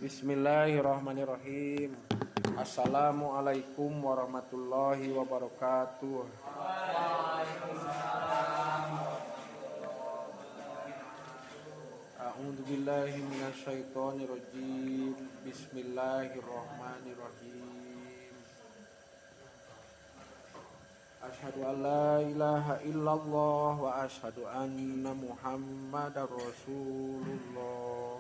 Bismillahirrahmanirrahim. Assalamualaikum warahmatullahi wabarakatuh. Waalaikumsalam. A'udzu billahi minasyaitonir rajim. Bismillahirrahmanirrahim. Asyhadu an la ilaha illallah wa asyhadu anna Muhammadar Rasulullah.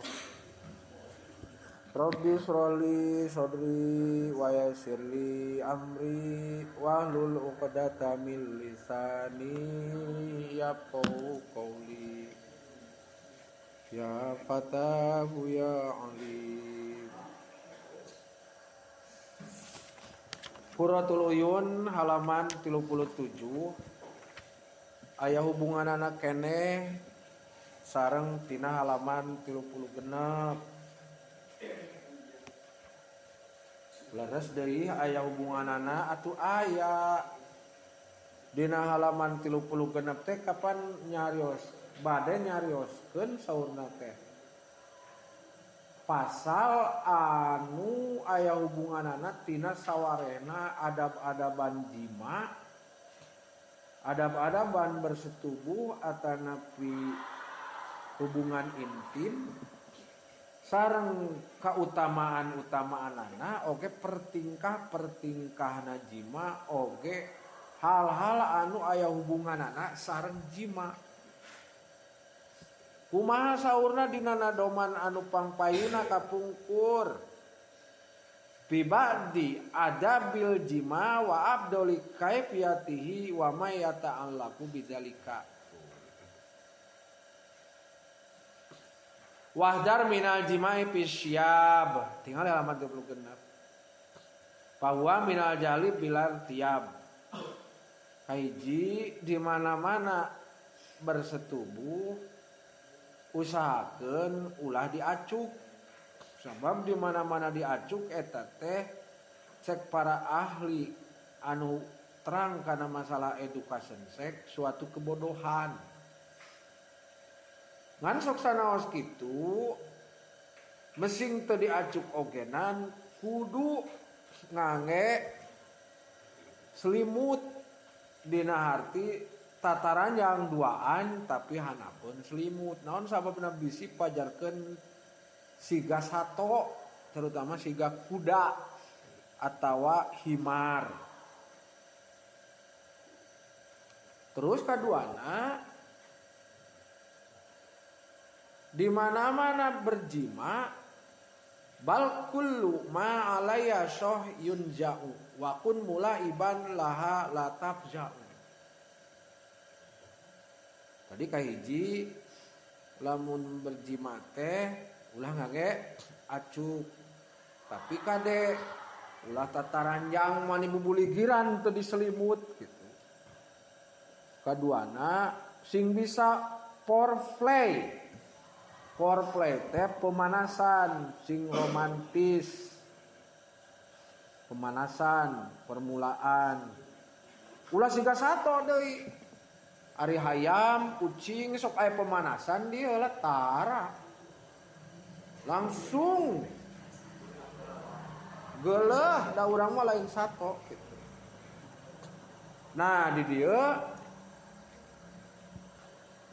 Rabbi shrah li sadri wa yassir li amri wahlul 'uqdatam min lisani yafqahu qawli. Ya Fatahu ya Alim. Qurratul Uyun halaman 37. Aya hubunganana keneh sareng tina halaman 36. Leres deui aya hubunganana atuh aya dina halaman 36 teh kapan nyarios bade nyarioskeun saurna teh pasal anu aya hubunganana tina sawarehna adab-adaban jima, adab-adaban bersetubuh atanapi hubungan intim sareng kautamaan-utamaanana oge pertingkah-pertingkahna jima oge hal-hal anu aya hubunganana sareng jima. Kumaha saurna dina nadoman anu pangpayuna kapungkur bibadi adabil jima wa abdoli kaifiyatihi wa ma yata'allaqu bidzalika. Wahdar minal jima'i fisyab. Tinggal halaman 26. Bahwa minal jali bilar tiab. Kahiji di mana-mana bersetubuh usahakeun ulah diacuk. Sebab di mana-mana diacuk eta teh cek para ahli anu terang kana masalah education seks suatu kebodohan. Ngan sok sanaos kitu mesing teu diacuk ogenan kudu ngange selimut dina harti tataranjang duaan tapi hanapun selimut. Naon sababna bisi pajarkeun siga sato terutama siga kuda atawa himar. Terus kaduana di mana-mana berjima bal kullu ma alaya soh yunja'u wa kun mulaiban laha la tafja'u. Tadi kahiji lamun berjima teh ulah ngage acuk. Tapi kade ulah tataranjang mani bubuligiran teu diselimut gitu. Kaduana sing bisa foreplay. Foreplay teh pemanasan sing romantis. Pemanasan, permulaan. Ulah siga sato deui. Ari hayam, kucing sok aya pemanasan dia lah tara. Langsung geuleuh da urang mah lain sato gitu. Nah, di dieu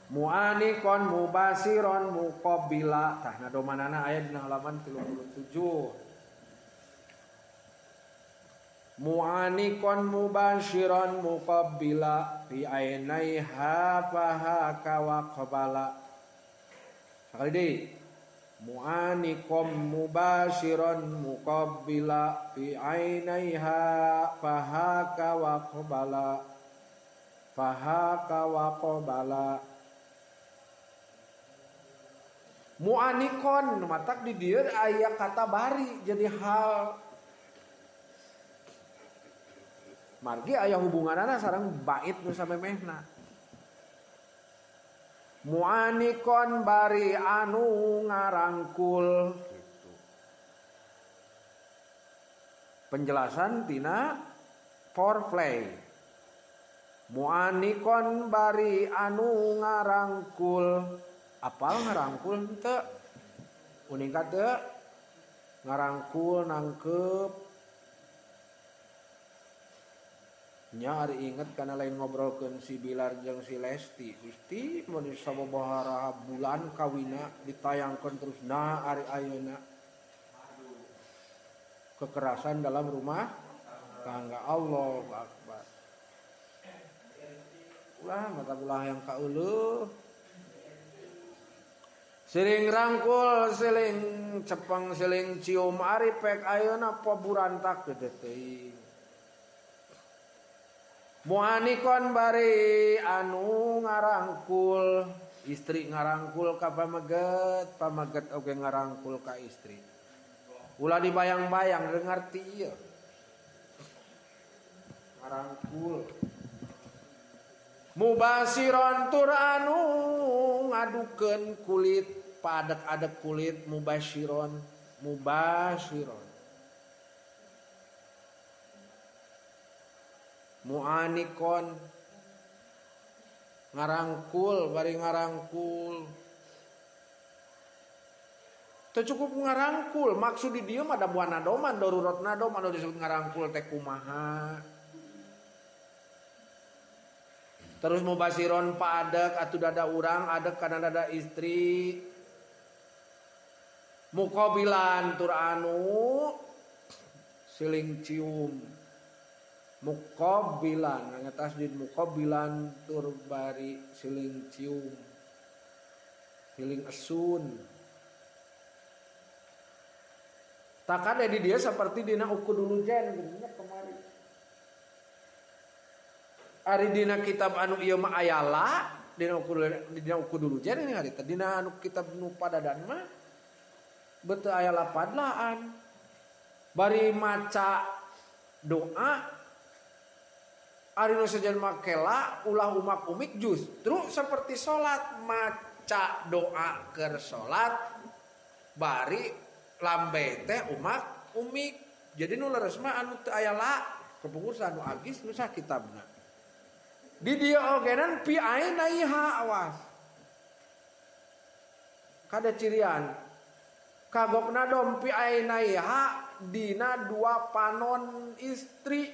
mu'anikon mubasiron muqabbila. Tah nadomanana aya dina halaman 37. Mu'anikon mubashiron muqabbila fi ainaiha faha wa qabala. Sekali deui. Mu'anikom mubashiron muqabbila fi ainaiha faha wa qabala. Faha wa qabala. Mu'anikon matak di dieu aya kata bari jadi hal. Margi aya hubunganana sareng bait nu samemehna. Mu'anikon bari anu ngarangkul gitu. Penjelasan tina foreplay. Mu'anikon bari anu ngarangkul. Apal ngarangkul henteu? Uning ka teu? Ngarangkul nangkep. Nya ari inget kana lain ngobrolkeun si Bilar jeung si Lesti. Gusti mun sababaraha bulan kawina ditayangkeun terus nah ari ayeuna. Kekerasan dalam rumah tangga, Allahu Akbar. Ulah mata ulah yang kaeuleuh. Siling rangkul, siling cepeng, siling cium ari pek ayeuna paburantak gede teuing. Muanikon bari anu ngarangkul, istri ngarangkul ka pameget, pameget oge ngarangkul ka istri. Ulah dibayang-bayang ngarti ieu. Ngarangkul. Mubasiron tur anu ngadukeun kulit, padek-adek kulit mubasiron, mubasiron. Muanikon ngarangkul bari ngarangkul. Teu cukup ngarangkul, maksud di dieu mah da buana doman daruratna dom anu disebut ngarangkul teh kumaha. Terus mubasiron padek atuh dada urang adek kana dada istri. Muqabilan tur anu siling cium. Muqabilan nya tasdid muqabilan tur bari siling cium. Siling esun. Takade di dia seperti dina uku dulu jen geunya kemari. Ari dina kitab anu ieu mah aya la dina uku dulu jen ini harita dina anu kitab nu padadan mah beuteung aya lapadlaan. Bari maca doa ari nu sejen makela ulah umak umik justru seperti salat maca doa keur salat bari lambe teh umak umik. Jadi nu leres mah anu teu aya la kepungkur anu agis nu sakitabna. Di dieu ogenan pi ainaiha awas. Kada cirian. Kagokna dom pi ainaiha dina dua panon istri.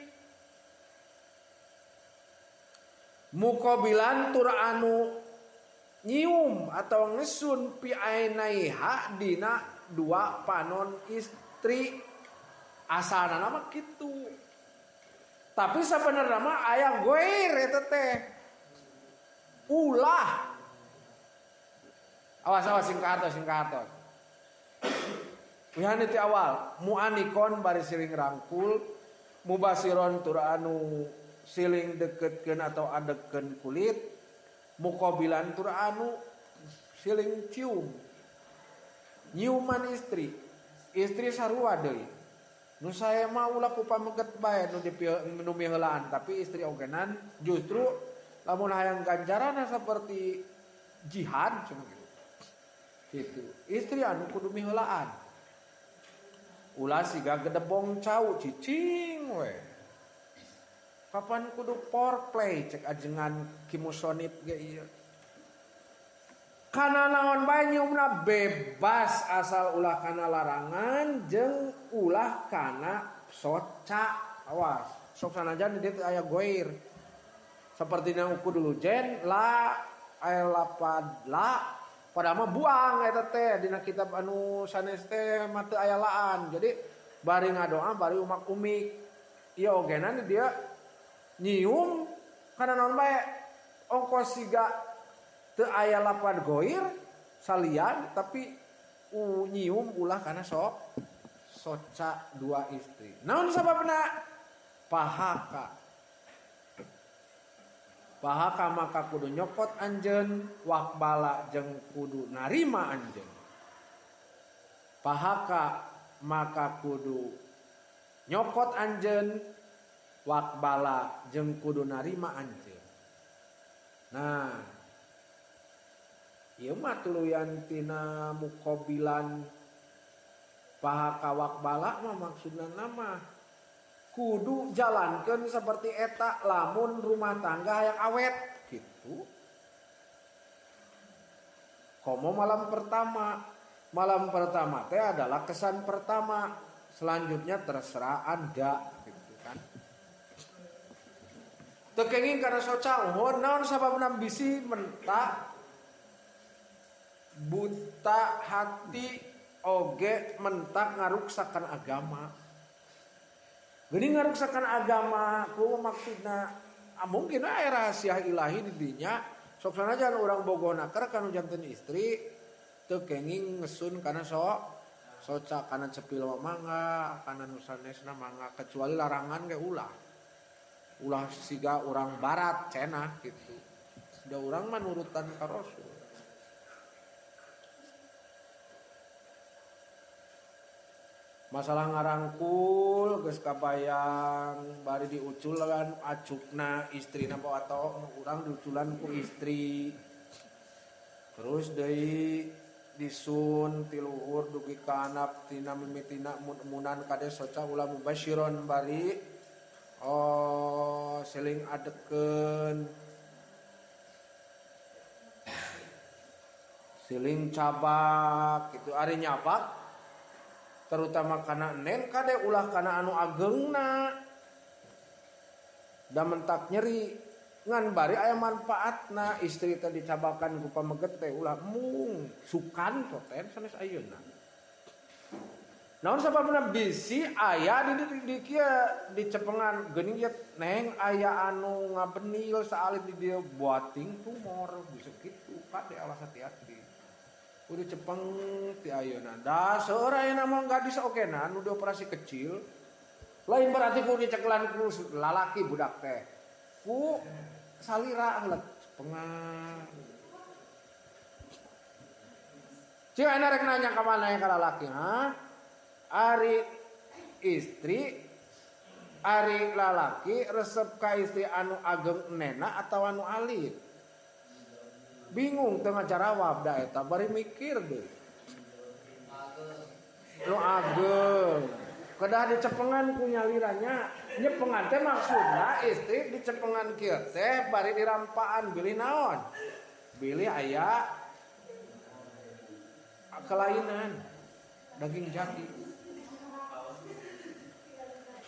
Muqabilan tur anu nyium atau ngesun pi ainaiha dina dua panon istri. Asalna mah kitu. Tapi sebenarnya mah aya goir eta teh. Ulah. Awas awas sing ka atos sing ka atos. Wihan ti awal, muanikon bari siling rangkul, mubasiron tur anu siling deketkeun atau adekkeun kulit, muqabilan tur anu siling cium. Nyiuman istri, istri sarua deui. Nu saya mah ulah ku pameget bae nu nu miheulaan, tapi istri ogenan justru lamun hayang ganjaranna seperti jihad cenah gitu. Gitu. Istri anu kudu miheulaan. Ulah siga gedebong cau cicing we. Kapan kudu foreplay cek ajengan kimusonip ge ieu. Kana naon bae nyiumna bebas asal ulah kana larangan jeung ulah kana soca. Awas, sok sanajan di dieu aya goir. Seperti na uku dulu jen la aya lapad la padahal mah buang eta teh dina kitab anu sanes teh mah teu aya laan. Jadi bari ngadoa bari umak umik. Ieu ogenan dia nyium kana naon bae ongkos siga teu aya lapan goir salian tapi nyium ulah kana sok soca dua istri. Naon sababna? Pahaka. Pahaka maka kudu nyokot anjeun, wakbala jeung kudu narima anjeun. Pahaka maka kudu nyokot anjeun, wakbala jeung kudu narima anjeun. Nah, ieu mah tuluyan tina muqabilan pahaka wakbala mah maksudna mah kudu jalankeun seperti eta lamun rumah tangga yang awet gitu. Komo malam pertama Malam pertama teh adalah kesan pertama. Selanjutnya terserah Anda gitu kan. Teu kenging kana soca uhun naon sababna bisi mentak buta hati oge mentak ngaruksakan agama. Geuning ngaruksakan agama kumaha maksudna? Mungkin aya rahasia ilahi di dinya. Sok sanajan urang bogohna keur kanu janten istri teu kenging ngesun kana soca kana cepil mangga kana nu sanesna mangga kecuali larangan ge ulah. Ulah siga urang barat cenah gitu. Da urang mah nurutan ka Rasul. Masalah ngarangkul geus kabayang bari diuculan acukna istrina bawa atau urang diuculan ku istri. Terus deui disun tiluhur dugi ka anak tina mimitina mun-munan kade soca ulah mubasyiron bari oh seling adekeun seling cabak gitu ari nyabak terutama kana nen kade ulah kana anu ageungna da mentak nyeri ngan bari aya manfaatna istri teh dicabakan ku pameget teh ulah mung sukan toten sanes ayeuna naon sababna bisi aya di kieu dicepengan geuning ye neng aya anu ngabenil saalit di dieu buating tumor bisa kitu kade alas hati-hati. Udah cepeng ti ayeuna. Da seueur ayeuna mah gadis oge na nu dioperasi kecil. Lain berarti ku dicekelan ku lalaki budak teh. Ku salira heula cepengan. Cing ayeuna rek nanya ka mana ka lalaki, ha? Ari istri ari lalaki resep ka istri anu ageng nena atawa anu alit? Bingung teu ngajarawab da eta bari mikir deui. Nu ageng. Kedah dicepengan ku nyaliranya. Nyepengan teh maksudna istri dicepengan kieu teh bari dirampaan bilih naon? Bilih aya kelainan daging jati.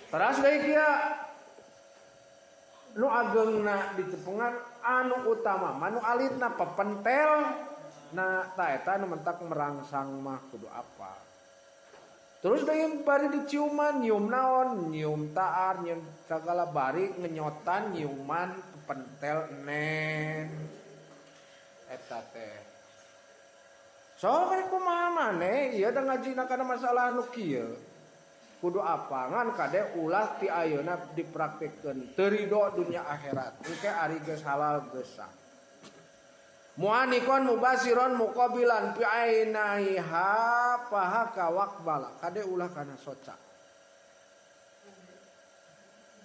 Teras deui kieu nu ageungna dicepengan anu utama manu alitna pepentel na ta eta nu mentak merangsang mah kudu apa. Terus deui bari diciuman nyium naon nyium taar nyium sagala bari ngenyotan nyiuman pepentel nen eta teh. So rek kumaha maneh ieu da ngajina kana masalah nu kieu. Kudu apa ngan kade ulah ti ayeuna dipraktekkeun teu rido dunya akhirat engke ari geus halal geus sah. Muanikon mubasiron muqabilan fi ainaiha fahaka waqbala kade ulah kana soca.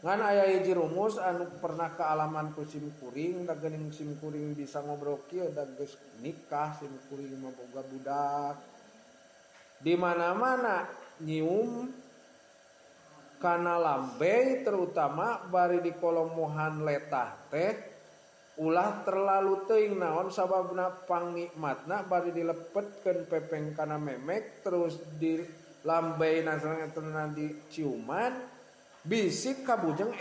Ngan aya hiji rumus anu pernah kaalaman ku sim kuring da geuning sim kuring bisa ngobrol kieu da geus nikah sim kuring mah boga budak. Di mana-mana nyium kana lambe terutama bari di kolomohan letah teh ulah terlalu teuing naon sababna pangnikmatna bari dilepetkeun pepeng kana memek terus di lambeina sareng di ciuman bisik kabujeng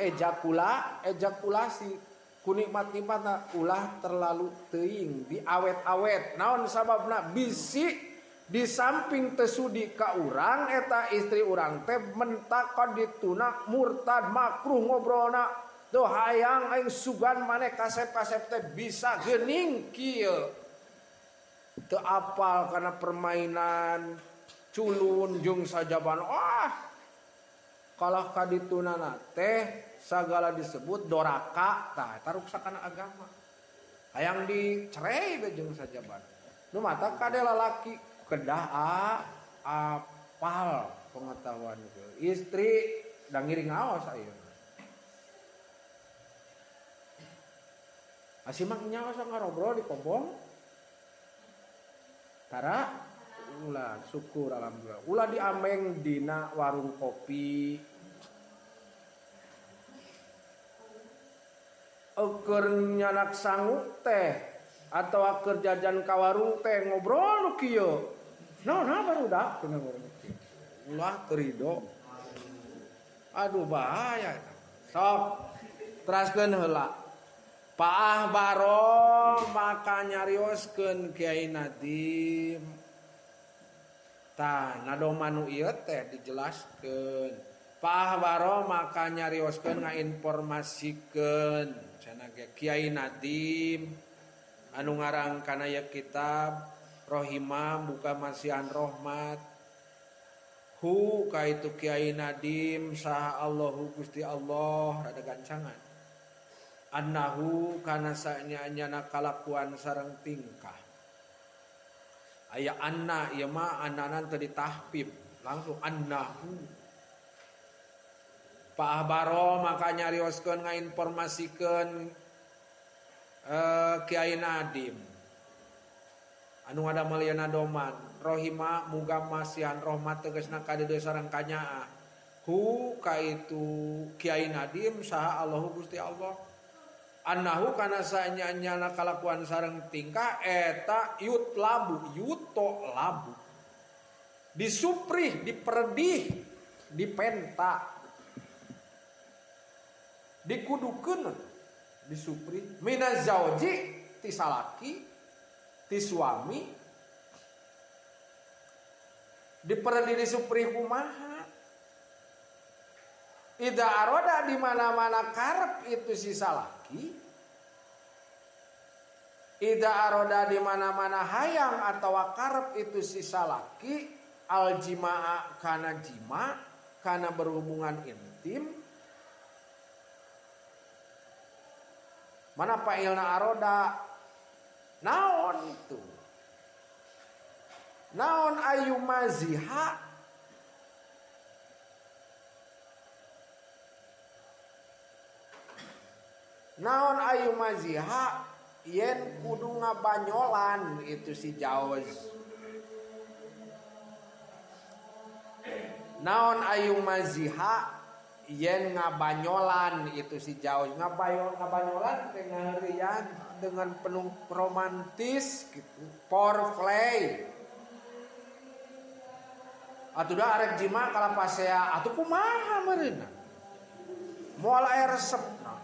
ejakulasi ku nikmat-nikmatna ulah terlalu teuing diawet-awet naon sababna bisik di samping tesudi ka urang eta istri urang teh mentak dituna murtad makruh ngobrolna tuh hayang aing sugan maneh kasep-kasep teh bisa geuning kieu teu apal kana permainan culun jeung sajaban ah kalah ka ditunana teh sagala disebut doraka tah eta ruksakana agama hayang dicerai be jeung sajaban nu mata kade lalaki kedah apal pengetahuan itu. Istri da ngiring aos ayeuna. Asimah nyaos ngarobrol di kobong. Tara ulah syukur alhamdulillah. Ulah diameng dina warung kopi. Eukeun nyanak sangu teh atawa keur jajan ka warung teh ngobrol nu kieu. Nah barudak cenah urang ulah teu rido. Aduh bahaya. Sok teraskeun heula. Paah baro maka nyarioskeun Kiai Nadim. Tah nadoman nu ieu teh dijelaskeun. Paah baro maka nyarioskeun ngainformasikeun cenah ge Kiai Nadim anu ngarang kana ieu kitab Rohimah buka masihan rahmat. Hu ka itu Kiai Nadim saha Allahu Gusti Allah rada gancangan. Annahu kana saenya-nyana kalakuan sareng tingkah. Aya anna ieu mah annanan teu ditahfif, langsung annahu. Pak Baro maka nyarioskeun ngainformasikeun Kiai Nadim. Anu ngadamel ieu nadoman, rohima muga masihan rahmat tegasna kadeudeuh sareng kanyaah. Hu ka itu Kiai Nadim saha Allahu Gusti Allah. Annahu kana saenya-nyana kalakuan sareng tingkah eta yutlabu yuto labu disuprih diperdih dipenta dikudukeun disuprih minaz zauji ti salaki ti suami diperdih disuprih kumaha ida aroda di mana-mana karep itu si salaki. Ida aroda di mana-mana hayang atau karep itu si salaki al jimaa kana jima kana berhubungan intim. Mana fa'ilna aroda naon itu? Naon ayu maziha? Naon ayu maziha yen kudu ngabanyolan itu si jaoz. Naon ayu maziha yen ngabanyolan itu si jaoz. Ngabanyolan dengan rian dengan penuh romantis gitu, foreplay. Atuh da arek jima kalapasea atuh kumaha meureunna. Moal aya resepna.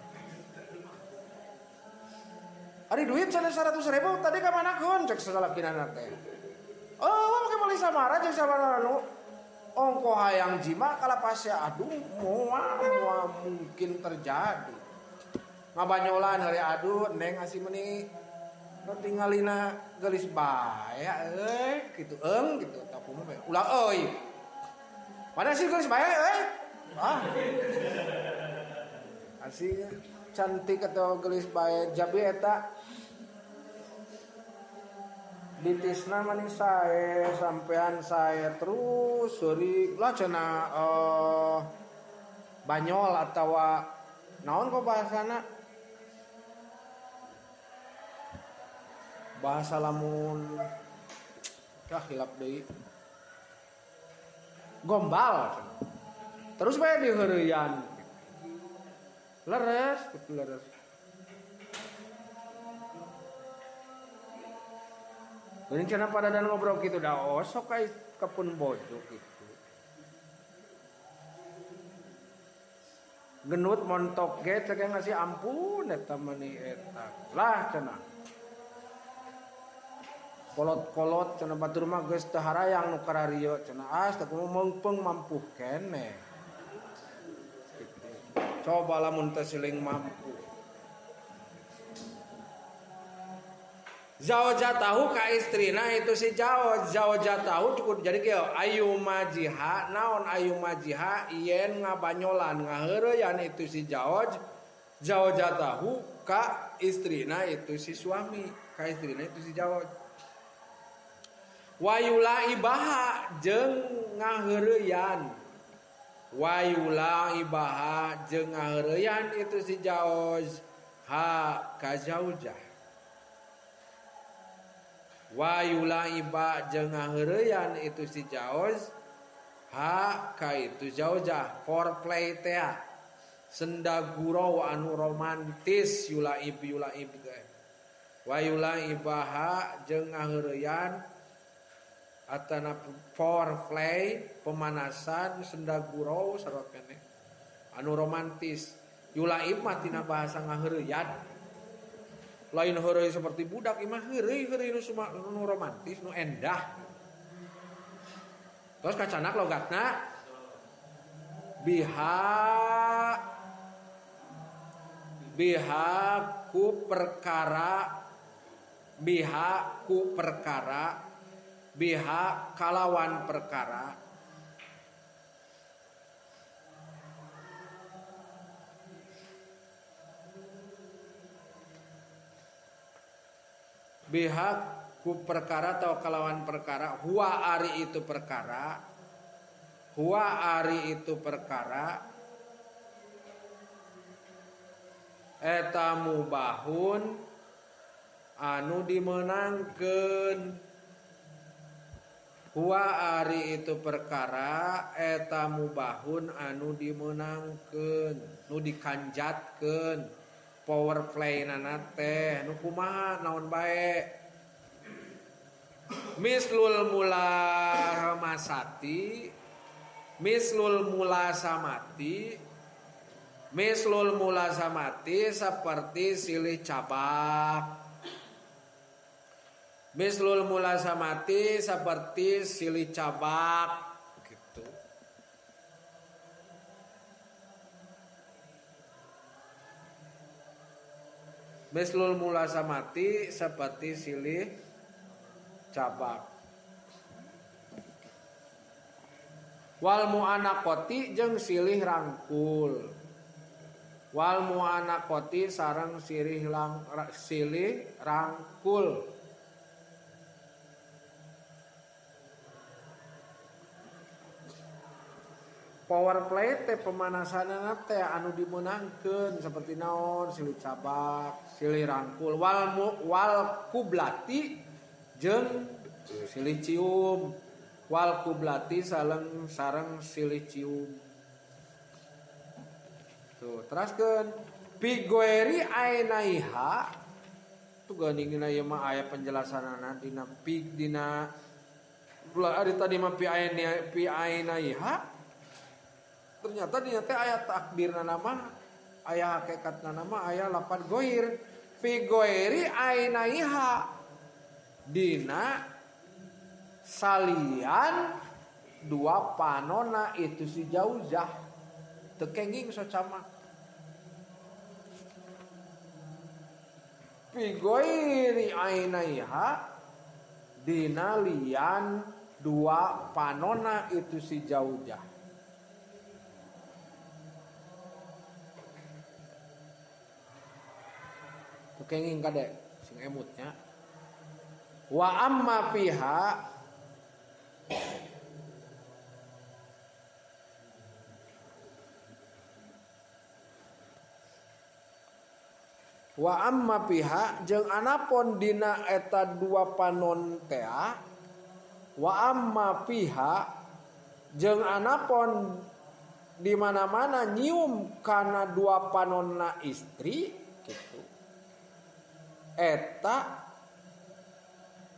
Ari duit sana 100.000 tadi ka manakeun cek salakina teh. Oh, make meuli samara jeung samara nu ongko hayang jima kalapasea aduh moal mungkin terjadi. Ngabanyolan hari aduh neng asih meuni tinggalina geulis bae euy kitu eung kitu tah kumaha ulah euy. Mana sih geulis bae euy? Ah. Asih cantik atau gelis bae jabi eta ditisna manis sae sampean sae terus seurik lah cenah banyol atawa naon kok bahasana bahasa lamun kah hilap deui gombal terus bae diheureuyan leres gitu leres. Rencana pada dan ngobrol gitu dah osok kayak kepun bojo gitu. Genut montok ge cek ngasih ampun eta mani eta. Lah cenah. Kolot-kolot cenah batur mah geus teu harayang nu kararieu cenah ah teu meungpeung mampuh keneh. Coba lamun teh siling mampu. Zaujatahu ka istrina itu si zaujatahu cukup jadi kieu ayu majiha naon ayu majiha yen ngabanyolan ngaheureyan itu si zaujatahu ka istrina itu si suami ka istrina itu si zauj. Wayula ibaha jeung ngaheureyan wayula ibaha jeung ngaheureyan itu si jaoz ha ka zaujah. Wayula iba jeung ngaheureyan itu si jaoz ha ka itu zaujah foreplay teh senda gurau anu romantis yulaib yulaib teh. Wayula ibaha jeung ngaheureyan Atana foreplay pemanasan senda gurau sarua keneh anu romantis. Yulaib mah tina bahasa ngaheureuyan. Lain heureuy seperti budak imah heureuy-heureuy nu romantis nu endah. Terus kacanak logatna biha biha ku perkara biha ku perkara biha kalawan perkara biha ku perkara atau kalawan perkara huwa ari itu perkara huwa ari itu perkara eta mubahun anu dimenangkeun huwa ari itu perkara eta mubahun anu dimenangkeun nu dikanjatkeun power play nana teh nu kumaha naon bae mislul mulamasati mislul mulasamati mislul mulasamati seperti silih cabak mislul mulasamati seperti silih cabak gitu. Mislul mulasamati seperti silih cabak. Wal mu'anaqati jeung silih rangkul. Wal mu'anaqati sareng silih rangkul. Power play teh pemanasanana teh anu dimeunangkeun seperti naon silih cabak, silih rangkul, wal kublati jeung silih cium, wal kublati sareng silih cium. Tuh, teraskeun pigoeri ainaiha tuh geuning ieu mah aya penjelasanana dina pig dina ari tadi mah pi ainaiha. Ternyata dina teh aya takdirna nama, aya hakikatna nama, aya lapan goir. Fi goiri ainaiha dina salian dua panona itu si jauzah teu kenging socama. Fi goiri ainaiha dina lian dua panona itu si jauzah. Kenging kade sing emutnya wa amma fiha wa amma fiha jeung anapon dina eta dua panon tea wa amma fiha jeung anapon di mana-mana nyium kana dua panonna istri gitu eta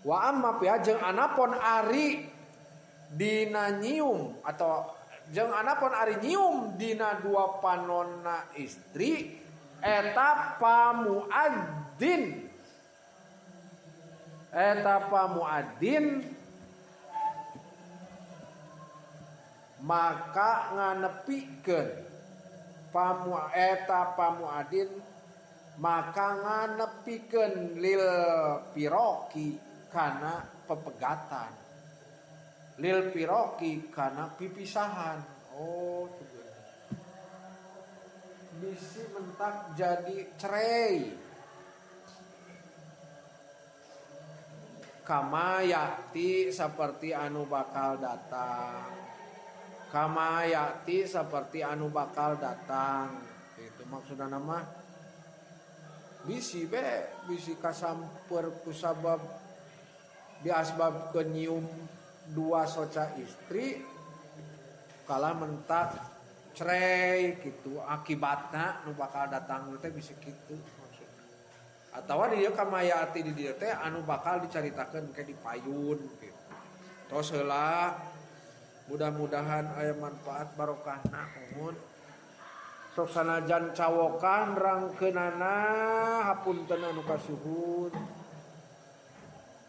wa amma piha jeung anapon ari dina nyium atau jeung anapon ari nyium dina dua panonna istri eta pamuadzin maka nganepikeun eta pamuadzin maka nganepikeun lil piroki kana pepegatan lil piroki kana pipisahan. Oh tuh bisi mentak jadi cerai kama yakti seperti anu bakal datang kama yakti seperti anu bakal datang itu maksudna nama bisi be bisi kasamper kusabab diasbab kenyium dua soca istri kala mentak cerai gitu akibatna nu bakal datang teh bisa kitu maksudna atawa di dieu kamayati di dieu teh anu bakal dicaritakeun ke di payun gitu. Tos heula, mudah-mudahan aya manfaat barokahna nuhun. Sok sanajan cawokan rangkeunana hapunten anu kasuhun.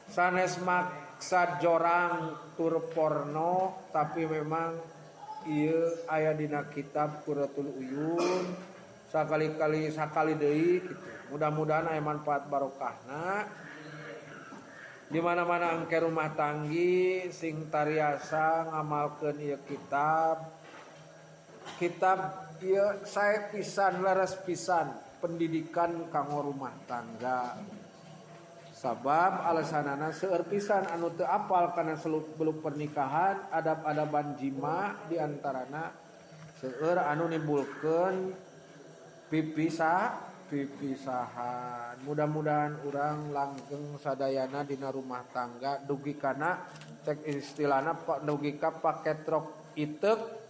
Sanes maksa jorang tur porno, tapi memang ieu aya dina kitab Qurratul Uyun sakali-kali sakali deui kitu. Mudah-mudahan aya manfaat barokahna. Di mana-mana engke rumah tanggi sing tariasa ngamalkeun ieu kitab. Kitab ieu sae pisan leres pisan pendidikan kanggo rumah tangga. Sabab alasanana seueur pisan anu teu apal kana seluk-beluk pernikahan, adab-adaban jima di antarana seueur anu nimbulkeun pipisahan. Mudah-mudahan urang langgeng sadayana dina rumah tangga dugi kana cek istilahna dugi ka paketrok iteuk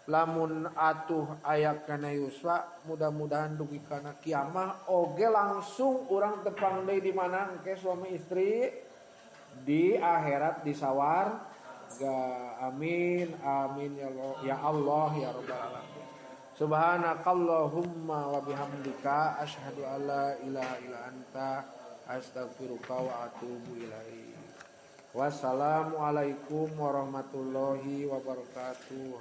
lamun atuh aya kana yuswa, mudah-mudahan dugi kana kiamah oge langsung urang tepang deui di mana engke suami istri di akhirat di sawarga. Amin amin ya Allah ya Allah ya rabbal alamin. Subhanakallahumma wa bihamdika asyhadu alla ilaha illa anta astaghfiruka wa atubu ilaik. Wassalamualaikum warahmatullahi wabarakatuh.